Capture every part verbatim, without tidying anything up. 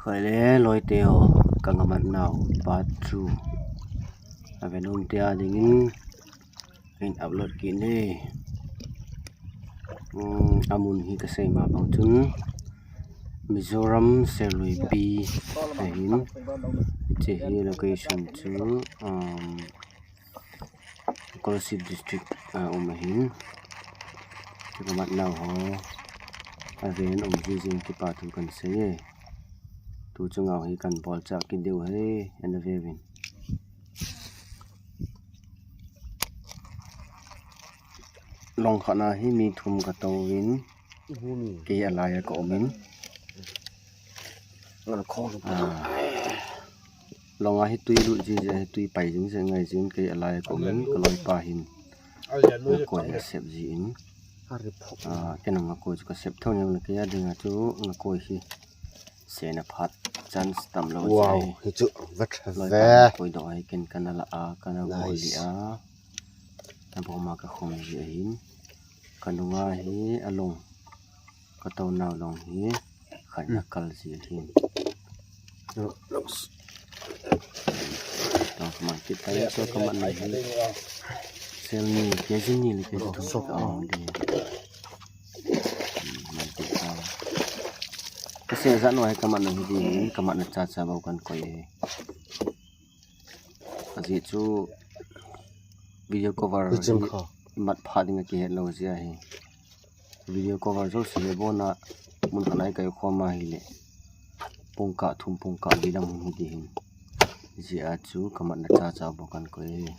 Koi le loi te ho, ka ngamat nau part two. Ave nom te a dingin in upload kit e. Um, amun hi ka sei ma bang chun Mizoram Serluipi ahin. Hiche hi location chu, um, Kolasib District a um ahin. Ka ngamat nau ho, aven um jing jing kipa thu kan sei e. Tu chunga hi kan bol chah kit diu ahi, ana ve uvin. Long khat na hi mi thum ka tou vin, kei a lai a ka um in. Ah, long a hi tui lut jing jing, hi tui pai jing jing ngai jing, kei a lai a ka um in, ka loi pa hin ngakoi a sep ji in. Ah, kei nang ngakoi chu ka sep tho nge, kei a dinga chu ngakoi hi sena phat chance tam lou. Wow, jeh hi chu vet loi ve. Koi doh ahi, ken kana la a, kana bol li a. Na boma ka khum ji ahin. Ka nunga hi along, ka tou nau long hi khat na kal ji ahin. Tong man kit tai, so ka mat na hi sel ni, kg ni le kg thum ka ong di. Man kit tai. Ka se jat nau hi ka mat na hi di, ka mat na cha cha bou kan koi e. Ajeh chu video cover hi mat phat ding a kihet lou jeh ahi. Video cover jouse hi bon a mun khat a i kai khom a hile pungkah thum pungkah li lang hung hi di hin. Jeh a chu ka mat na cha cha bou kan koi e.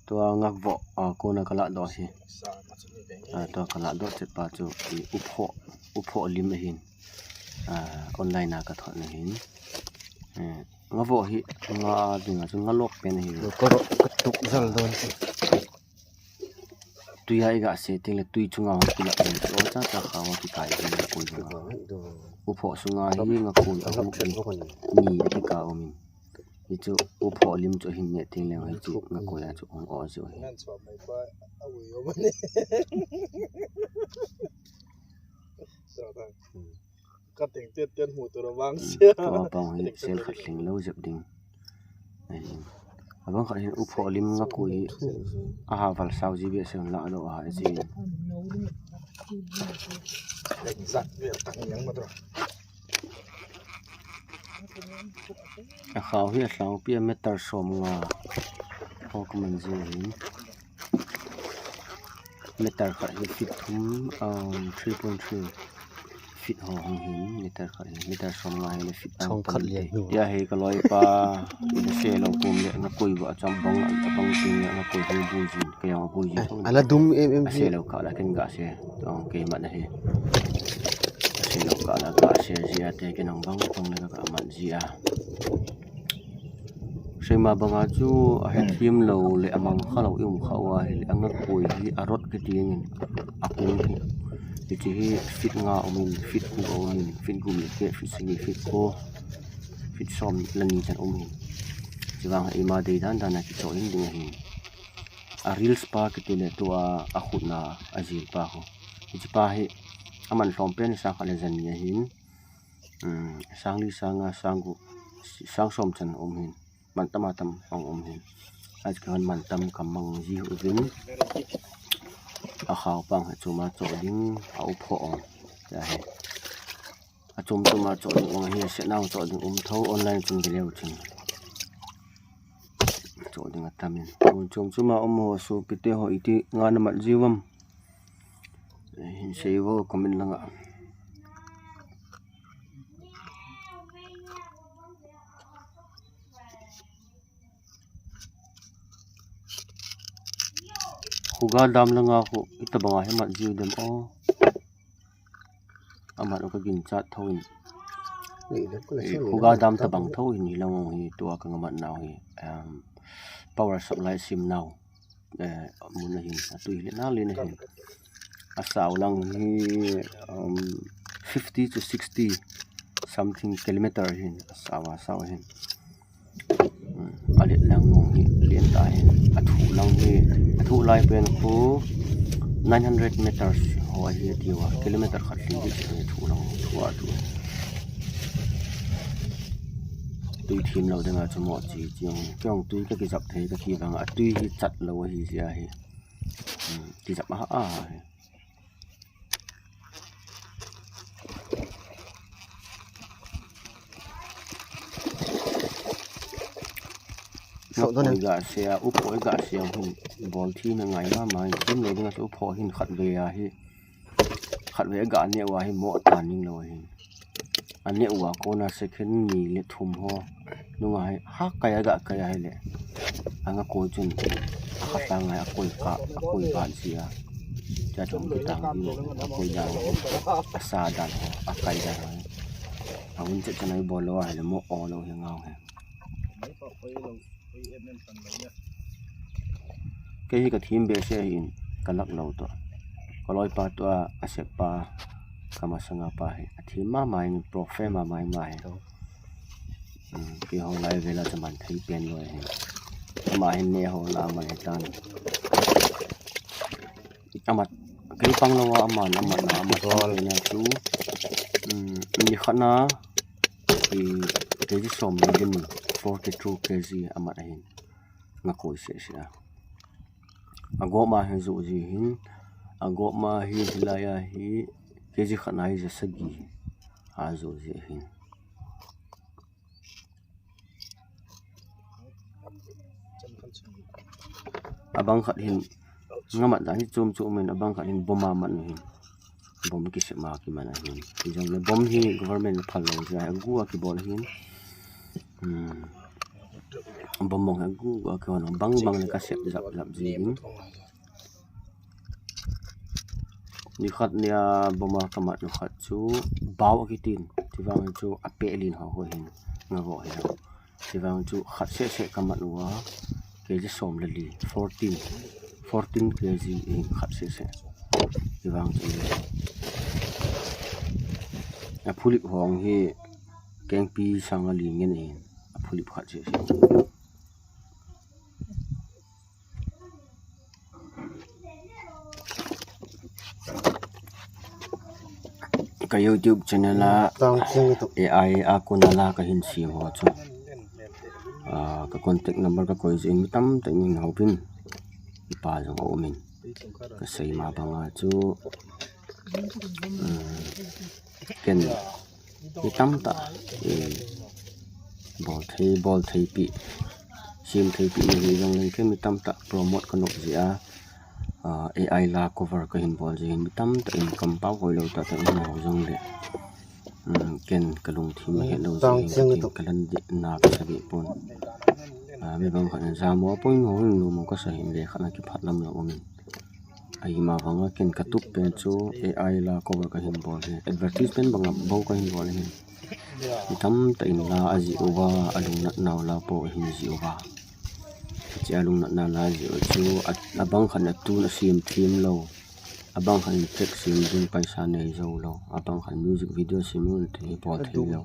Tua ngakvoh, ah, kona ka lah doh hi. Ah, tua ka lah doh chet pa chu i uphoh, uphoh lim ahin. Ah, online a ka thot na hin. Eh, ngavoh hi nga dinga chu ngalok pen ahi. Ka ro, ka tuk jal don chu. Tui a i ga se teng le tui chunga hung kilap in chu cha cha kha wa kikai in ngakoi. Uphoh sunga hi ngakoi ahung pen ni a kika um in. Hichu uphoh lim chu ahin neh teng leng hichu ngakoi a chu hung o chu ahi. Ka teng tet tet mu tu ra vang sia. Tua pang hi sel khat lhing lou jep ding. Ahin. Abang khat hin uphoh lim ngakoi hi aha val sao ji be se la do a ji. Exact ve tang yang ma tu. A khao hi a lhangpi a meter som nga ho ka man ji hin. Meter khat hi feet thum, um, three point three feet ho hung hin, meter khat hi, meter som nga hi le feet tam tam te. Tia hi ka loi pa, i se lou kum le, ngakoi va cham bang, a bang tin le, ngakoi hung bu jin, ka yang bu jin. Ala dum em em. A se lou ka la ken ga se, tong kei mat na hi. A se lou ka la ga se ji a te ken ang bang tong le ka mat ji a. Seima banga chu a hethem lou le a mang kha lou i um kha uva hile a ngakoi hi a rot kiti ngin a kum hi. Hiche hi feet nga um in, feet gup um in, feet gup le keh, feet sagi, feet ko, feet som le ni chan um in. Chuvang eima dei dan dan a kichoh in ding ahin. A reels pa kiti le tua a khut na a jil pa ho. Hiche pa hi a man lhom pen sang khat le jan ni ahin. Um, sang li, sang nga, sang gup, sang som chan um hin. Man tam a tam ong um hin. Aji kihon man tam ka mang ji uvin. A khao pang hi chuma choh ding, a uphoh ong. Tia hi. A chum chuma choh ding ong hi, a se nau choh ding um tho online chun gileu chun. Choh ding a tam in. Chum chuma um ho sopi te ho iti nga na mat ji uvam. Hin sei vo comment langa. Khuga dam langa khu itabanga hi mat jiu dem o. Amat u ka ginchat tho in. Khuga dam tabang tho in hi lang hi tua ka ngamat nau hi, um, power supply sim nau. Eh, mun ahin, atui le na le na hin. Asao lang hi, um, fifty to sixty something kilometer hin, asao, asao hin. Um, alet lang nung hi, len ta hin. Athu lang hi, athu lai pen khu nine hundred meters Ho ahi tiu a, kilometer khat lhing ding chu thu lo, thu a thu. Tui thim lo dinga chu mo chi chi jong, kei jong tui ka kijap thei ka ti vang a, tui hi chat lo ahi jeh ahi. Hmm, kijap a, a, a hi. Sok don em? Upho i ga se a, upho i ga se a hin bol thim a ngai mama, thim lo dinga chu upho hin khatvei a hi, khatvei a ga neh uva hi mo atan ding lo ahi. A neh uva kona second ni le thum ho nunga hi, ha kai a ga kai a hile, a nga koi chun, a khat a ngai a koi ka, a koi ka ji a. Cha chong kitang hi, a koi dan ho, a sa dan ho, a kai dan ho. A un chet chan a i bol lou a hile mo o lou hi ngau hi. Kei hi ka thim behseh ahin, ka lak lou toh. Ka loipa toh a, a seppa, ka masanga pa hi. A thim mama in, professional mama in ma hi. Hmm, keiho lai vel a chu man thei pen lou ahi. Ama hin neh ho la man hi tan. Amat, kei pang lou a aman, amat na, amat pang na chu. Hmm, ni khat na, i, K G som le din, forty two K G amat ahin. Nga koi seh seh a. A gop ma hi joh ji hin, a gop ma hi hilai a hi K G khat na hi ja sagi a joh ji hin. A bang khat hin nga mat dan hi chom chom in, a bang khat hin bom a mat nu hin. Bom kisem a kiman ahin. Hijongle bom hi government phal lou jeh a, a gu a kibol ahin. Hmm. Bom bong hi a gu a kibol, bang bang le ka sep jap jap ji hin. Ni khat nia bom a ka mat nu khat chu bau a kitin. Ti vang chu a peh lin ho ho hin. Nga vo hi. Ti vang chu khat seh seh ka mat uva, K G som le li, fourteen, fourteen K G in khat seh seh. Ti vang chu a phulip hong hi kengpi sang a li ngen in, a phulip khat seh seh. Ka YouTube channel a tang ching tu. A I a kona la ka hin sem ho chu. Ah, ka contact number ka koi jin mi tamtah in hopin. Ipa jong a um in. Ka sei ma banga chu. Um, ken Mi tamtah, eh, bol thei, bol thei pi, sem thei pi ni hi jong leng kei mi tamtah promote ka nop jeh a, ah, A I la cover ka hin bol jeh hin mi tamtah in kampau hoilou tah tah in ho jong le, um, ken ka lungthim a het lou jeh hin ka ken ka lan ding na ka sa deh pon. Ah, mi bang khat in jamo a pon ho in lungmong ka sa hin le khat na kiphat lam lou um in. Ahi ma vanga ken ka tup pen chu A I la cover ka hin bol hi. Advertisement banga bou ka hin bol hi. Mi tamtah in la a jih uva, a lungnatnau la po a hin jih uva. Hiche a lungnatna la jih u chu a, a bang khat in a tun a sem them lou. A bang khat in track sem ding paisa nei jou lou. A bang khat in music video sem un ti bol thei lou.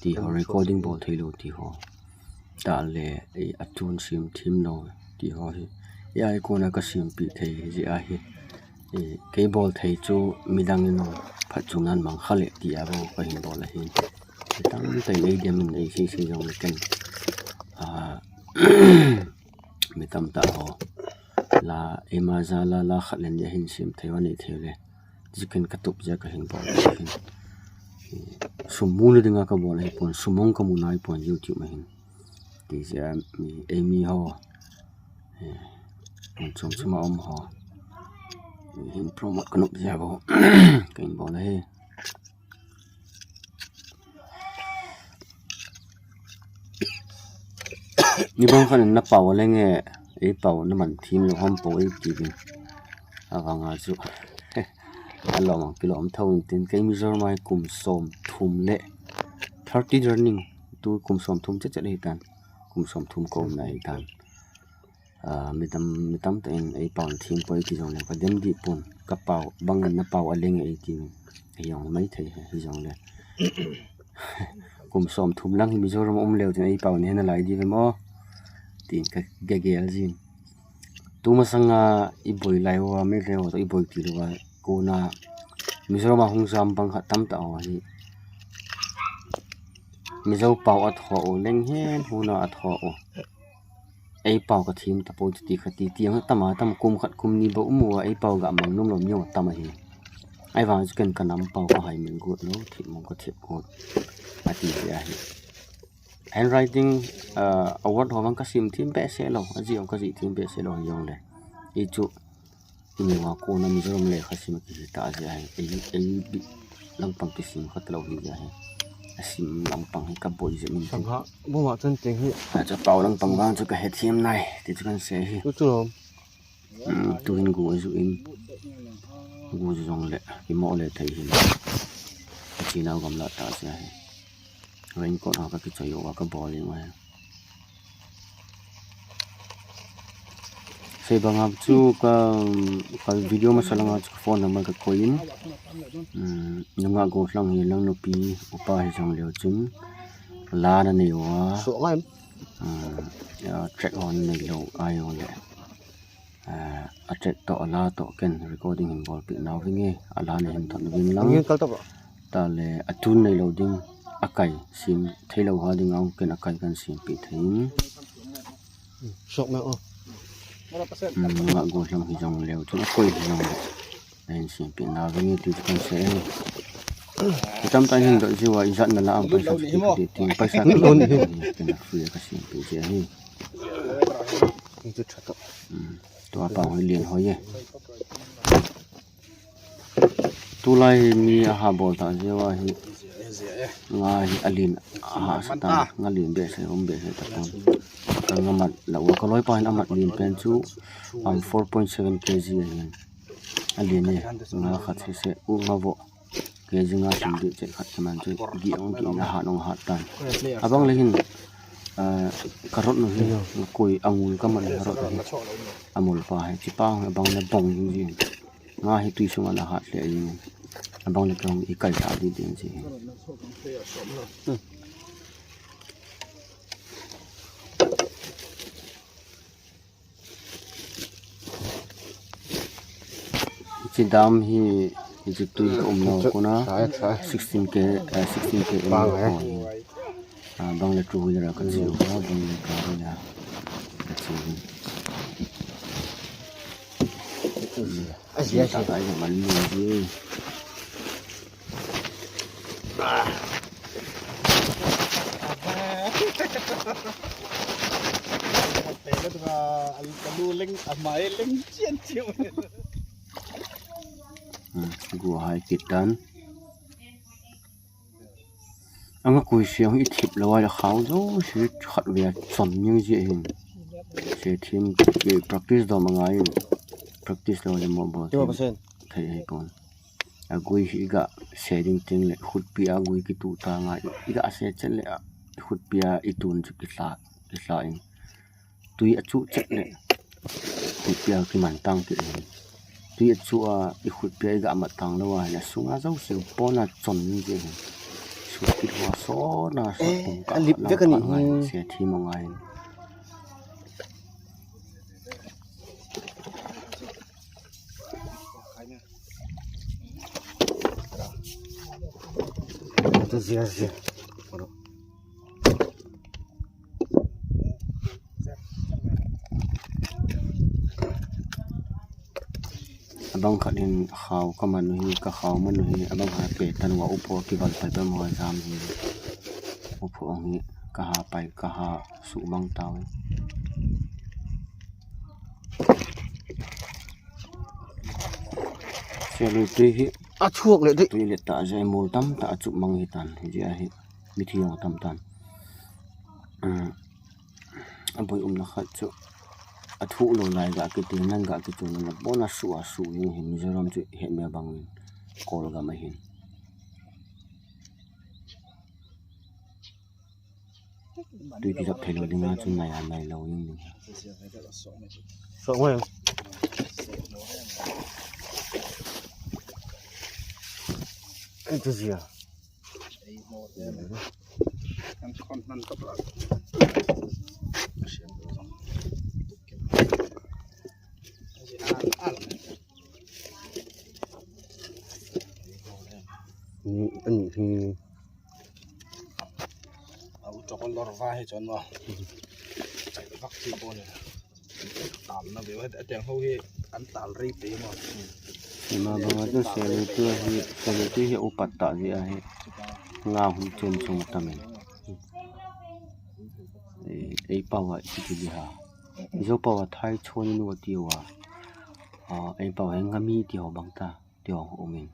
Ti ho recording bol thei lou ti ho. Tah le, eh, a tun sem them lou ti ho hi. A I kona ka sempeh thei jeh ahi. Eh, kei bol thei chu midang in phatchomnan mang kha le ti a bou ka hin bol ahi. Mi tamtah in ei dem in ei sei sei jong le ken. Ah, mi tamtah ho. La, eima jal a la khat le ni a hin sem thei uva nei thei le. Ti ken ka tup jeh a ka hin bol ahi. Eh, sum mu le dinga ka bol ahi pon, sum mong ka mu nai pon YouTube a hin. Ti jeh a, mi, ei mi ho. Eh, mun chom chom a um ho. Eh, hin promote ka nop jeh a bou. Ka hin bol ahi. Ni bang khat in na pau a leng e, ei pau na man them lou ham po ei ti vin. A vanga chu. A lom ang kilom tho in tin kei Mizoram a hi kum som thum le thirty running. Tu kum som thum chet chet ahi tan. Kum som thum ka um na ahi tan. Ah, mi tam, mi tamtah in ei pau na them poi ti jong le, ka dem dih pon, ka pau, bang in na pau a leng e ei ti, ei jong mai thei, hi jong le. Kum som thum lang hi Mizoram a um leu tin ei pau na he nalai di ve mo. Tin ka gel gel jin. Tu masanga i boi lai uva, mi le uva, i boi ti lou uva, Kona Mizoram a hung jam bang khat tamtah ho hi Mizo pao atho u, leng hen huna atho u. Ei pao kathim tapoi chuti khat ti tiang tama tam kum khat kum ni bou um uva ei pao gamang nom lou mi jong tam ahi. Ahivang chu ken kanam pao kahai min got lou, thip mong kathip got. Ati hi ahi. Handwriting, ah, award ho vang kasim thim behseh lou, ajeh jong kajih thim behseh lou hijongle. Hichu, ineo a kona Mizoram lekha sim kihi tah jeh ahi. Ei, ei bih lampang kisim khat lou hi jeh ahi. Asim lampang hi kaboi jeh in. Sangha, buma chun ting hi. Achu pao lampang vang chu kahethem nai, ti chu kahin sei hi. Tu chu lom. Um, tuhin gu aju in. Gu jongle, kimo le thei hin. Kachinau gamla tah jeh ahi. Raincoat ho kakichoi uva kabol jeng uve. Sei banga chu ka, ka video masa langa chu ka phone number kakoi in. Um, nungah gollhang hi lang nupi upa hijongleu chun la nanei uva. So ngai. Um, ya, track ho nanei lou ahijongle. Ah, a track toh, a la toh ken recording hin bolpeh nau vinge, a la nei hin thot uvin lang. Nge kal toh. Tale, a tune neilou ding, a kai, sim theilou ho dinga ken a kai kahin sempeh thei in. Sok na o. Um, nungah gollhang hijongleu chun, a koi hijongleu. Ahin sempeh nau vinge ti chu kahin sei ahi. Itam tah in hin doh jiuva, ijat nala am paisa chu ti ti, paisa ti ti, ken a free a kasempeh jeh ahi. Ni chu that toh. Um. Tua pao hi len hoi e. Tulai hi mi aha bol tah jeh uva hi. Nga hi alen ahahsa tan. Nga len behseh, um behseh tapon. Ka nga mat lou uva, ka loipa hin amat len pen chu, um, four point seven K G ahin. Alen e, nga khat sese, u nga vo. K G nga sim deh chet khat kaman chu, gih ong gih in ahat ong ahat tan. Abang le hin, ah, ka rot nu hi, koi angul kaman hi rot hi. Amul pa hi, chi pa hi abang le bong jing jing. Nga hi tui sunga la hat le jing. Abang le kong i kai ta di din ji. Hiche dam hi, hiche tui ka umnau kona sixteen K, eh, sixteen K M hi. Ah, bang le two wheeler a ka chiu a, bang le gari a ka chiu. Asia, asia. Takai ka man mo ji. Hmm, gu hai kit tan. Anga koi siang hi thip lou a le khao jouse khat vei a chom ning ji hin. Se thim practice dom angai in. Practice lou le mo bol. Thei hei kon. Agui hi iga se ding teng le khutpi a agui kitu ta ngai, iga se chet le a khutpi a itun chu kihla, kihla in. Tui achu chet le khutpi a kiman tang kit in. Tui achu a i khutpi a iga mat tang lou a le sunga jouse pona chon ni je hin. Sut kit ho sona sot pum ka lip ve ka ni ngai se thim angai in. Abang khat hin khao ka man u hi, ka khao man u hi, abang khat pe tan uva upo kival pai pam uva jam hi. Upo ang hi ka ha pai, ka ha su mang tau hi. Se lui tui hi. A chuak le dei. Tui le ta jai mol tam ta a chup mang hi tan hi jia hi. Mithi jong tam tan. Um, a boi umna khat chu. A thuh lou lai ga kiti nan ga kitu nan la bona su a su jong hi Mizoram chu het me bang in. Kolgam a hin. Tui kijap thei lou dinga chu nai a nai lou jing ding. Sok mai. Ei, tu zia. Ni, ani hi. Au chok lor va hi chon ma. Chai vak chi bon. Tal na be wa, ateng ho hi an tal rei pe ma. Ima banga chu selu tu hi, selu tu hi upat ta ji ahi. Nga hum chen chung tamin. Ei, ei pau a iti ti ha. Zo pau a thai chon nu ti wa. A, ei pau he ngami ti ho bang ta. Ti ho umin.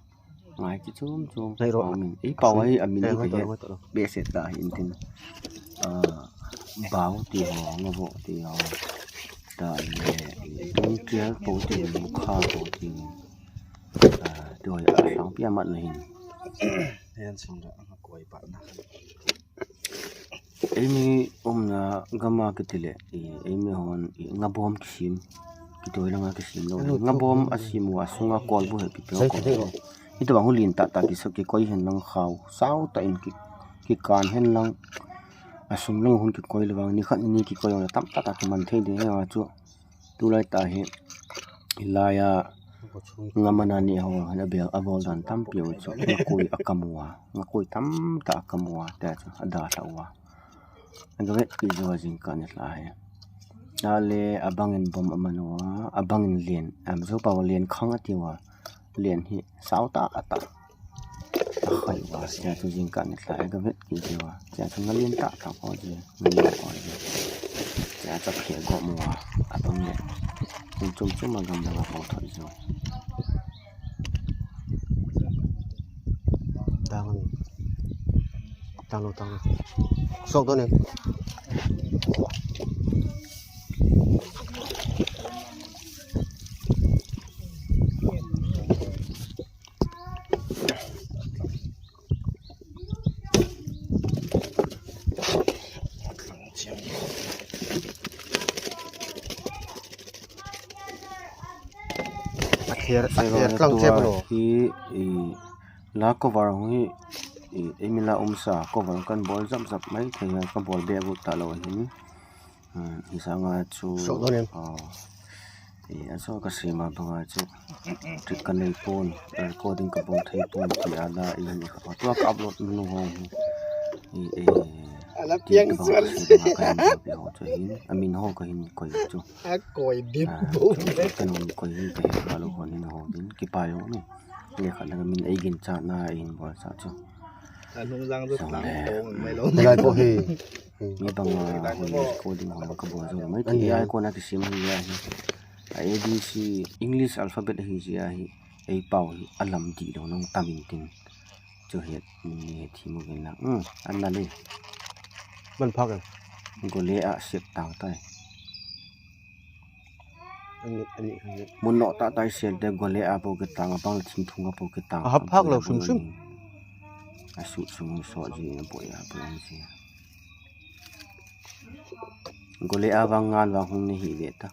Ngai ki chum chum. Nei ro. Umin. Ei pau a hi amin ei ki ro, he. Ro, ro. Be se ta hi in tin. A, bau ti ho, nga bo ti ho. Ta le, tung tia po ti, mu kha po ti. A, ti ho a sang pia mat na hin. Yan sum da, koi pa na. Eimi umna gama kiti le, i, eimi hon, i, ngabom kisim, kitoi langa kisim lo. Ngabom asim u asunga kolbu he pipe kolbu. Hitobang hu lin tah tah kisa kikoi hen lang khao, sao tah in ki, kikan hen lang, asum lang hun kikoi le vang, nikhat ni kikoi le tam tah tah kiman thei ding he chu. Tulai tah hi, hilai a, ngam ana ni ho, ana bel, abol dan tampi u chu, ngakoi akam uva, ngakoi tam tah akam uva, tia chu, ada tah uva. Aga vet pi jo jingkah ni lha hi. Tale, abang in bom aman uva, abang in len, am, zo pau len khang ati uva, len hi, sao tah a tah. Akhoi uva, tia chu jingkah ni lha, aga vet ki ji uva. Tia chu ngalin tah tah ko ji, ngalin ko ji. Tia chu khe go mu uva, abang le. Kum chum chum a gam dang a ko thot ji uva. Tang ni. Tang lo, tang lo. Sok do ni. Ather, ather tlang che bolo. Hi, i, la cover hung hi, i, eimi la umsa cover kan bol jap jap mai thei, ka bol be gut ta lo hin. Hmm, hi sanga chu, sok do ni. Ah, eh, aso ka sema banga chu, trick ka nei pon, recording ka bol thei pon, ti ala i ni ka, tua ka upload nu ho hi. Eh, eh, ala ti piang ka bang sual. Ka sema ka hin pe ho chu hin, amin ho ka hin koi chu. A koi dim. Ah, bo. Chu ka nun koi hin ka hin ka lo ho ni ho din, kipa jong ni. Lekha langa min ei ginchat na ei hin bolsah chu. Anung jang chu tang tong mai lo. Hilai po hi. Mi banga hoi recording ho ka bol jo mai ti ai kona kisim hi ahi. A A B C English alphabet hi ji ahi. Ei pau hi alam di lo nung tam in tin. Chu het ni het hi mu gin lang. Hmm, an na le. Man phak e. Gole a sep tang tai. Ani, ani, ani. Mun no ta tai sel te gole a po ke tang, apang le thing thung a po ke tang. A hap phak lo sum sum. A su sum so ji na po ya po ji. Gole a vang ngan vang hung ni hi ve ta.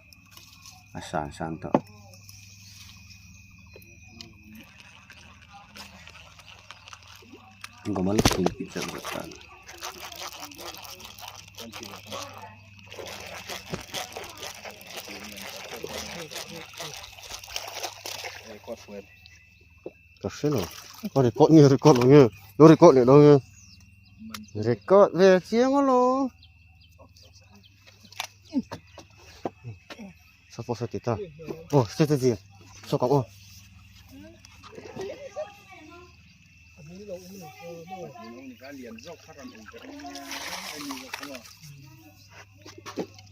A san san ta. Gomal pin pin sa ta. Kasi lo. Oh, record ni, record lo ni. Lo record le lo ni. Record ve chiang lo. Sa po sa kita. Oh, sa ti ti. So ka oh.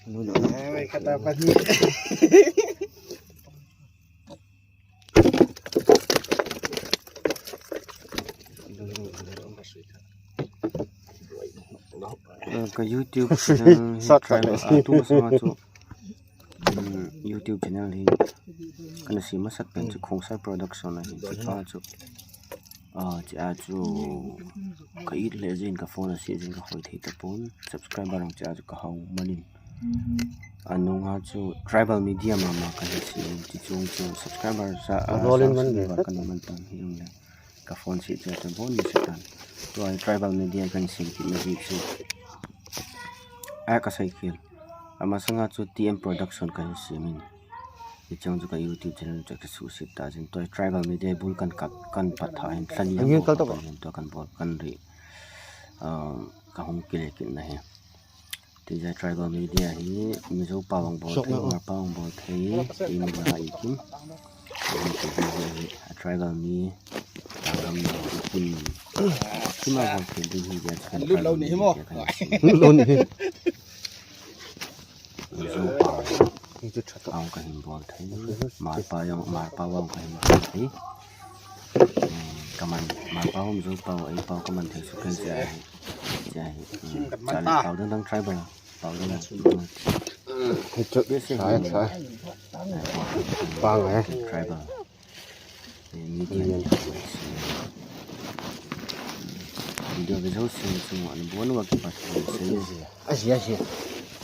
Ano na? Ay, may katapat ni. Ka YouTube channel hi try lo a tu masanga chu, um, YouTube channel hi kana sem masat pen chu Khongsai Production ahi, chupa chu, ah, chia chu ka it le jin ka phone a se jin ka hoi thei tapon, subscriber ang chia chu ka hau manin. Anunga chu tribal media mama ka hi sem, chi chung chu subscriber sa, ah, ka numan tan hi ung le. Ka phone se chu tabon ni se tan. Tua tribal media kan sem kit na ji chu. A ka sai khel. Amasanga chu T M Production kan sem in. Hicheng chu ka YouTube channel chu ka suhset ta jin. Tua tribal media bul kan kat, kan pat tha hin thani. Ang hin kal to ba? Hin tua kan bol kan ri. Ah, ka hung kile kit na hi. Tija tribal media hi Mizo pau ang bol thei, Hmar pau ang bol thei, i mi na i kim. Hi, hi, hi, hi, a tribal mi, tanggam mi, i kim. Kim a bol thei ding hi dia chu kan tribal media kan si. Lut lou ni hi. Mizo pau. Hi chu that to. Pau ka hin bol thei. Hmar pau ang, Hmar pau ang ka hin bol thei. Hmm, kaman, Hmar pau, Mizo pau, ei pau kaman thei su kan sia hi. Sia hi. Hmm, cha le pau dang dang tribal. Pau dang dang. Hi chu. Yes, yes. Sai, sai. Pau eh. Tribal. Eh, media. Video visual sing sung an bon wa ki pat. Asia, Asia.